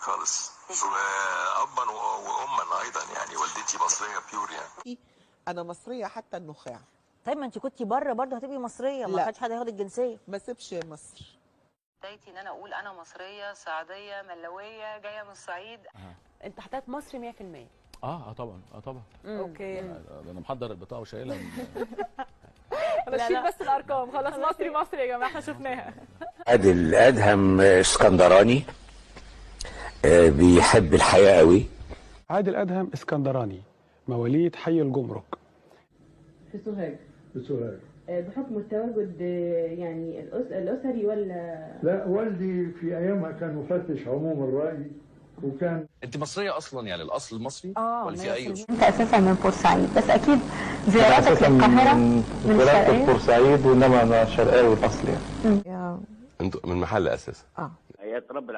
خالص. ابا واما ايضا، يعني والدتي مصرية pure يعني. انا مصرية حتى النخاع. طيب ما انت كنتي بره برضه هتبقي مصرية، ما كانش حد هياخد الجنسية. ما سيبش مصر. بدايتي ان انا اقول انا مصرية صعيديه ملويه جاية من الصعيد. انت حضرتك مصري 100%؟ اه طبعا، اه طبعا. okay. انا محضر البطاقة وشايلها. انا شيل بس الارقام خلاص. مصري مصري يا جماعة، احنا شفناها. عادل ادهم اسكندراني، بيحب الحياة قوي. عادل ادهم اسكندراني، مواليد حي الجمرك في سوهاج. في سوهاج بحكم التواجد يعني الاسري ولا لا؟ والدي في ايامها كان مفتش عموم الراي وكان. انت مصرية اصلا يعني، الاصل مصري ولا في اي؟ انت اساسا من بورسعيد، بس اكيد زياراتك للقاهره من اتولدت في بورسعيد، وانما انا شرقاوي الاصل يعني. انتوا من محل اساسا؟ اه. يا رب.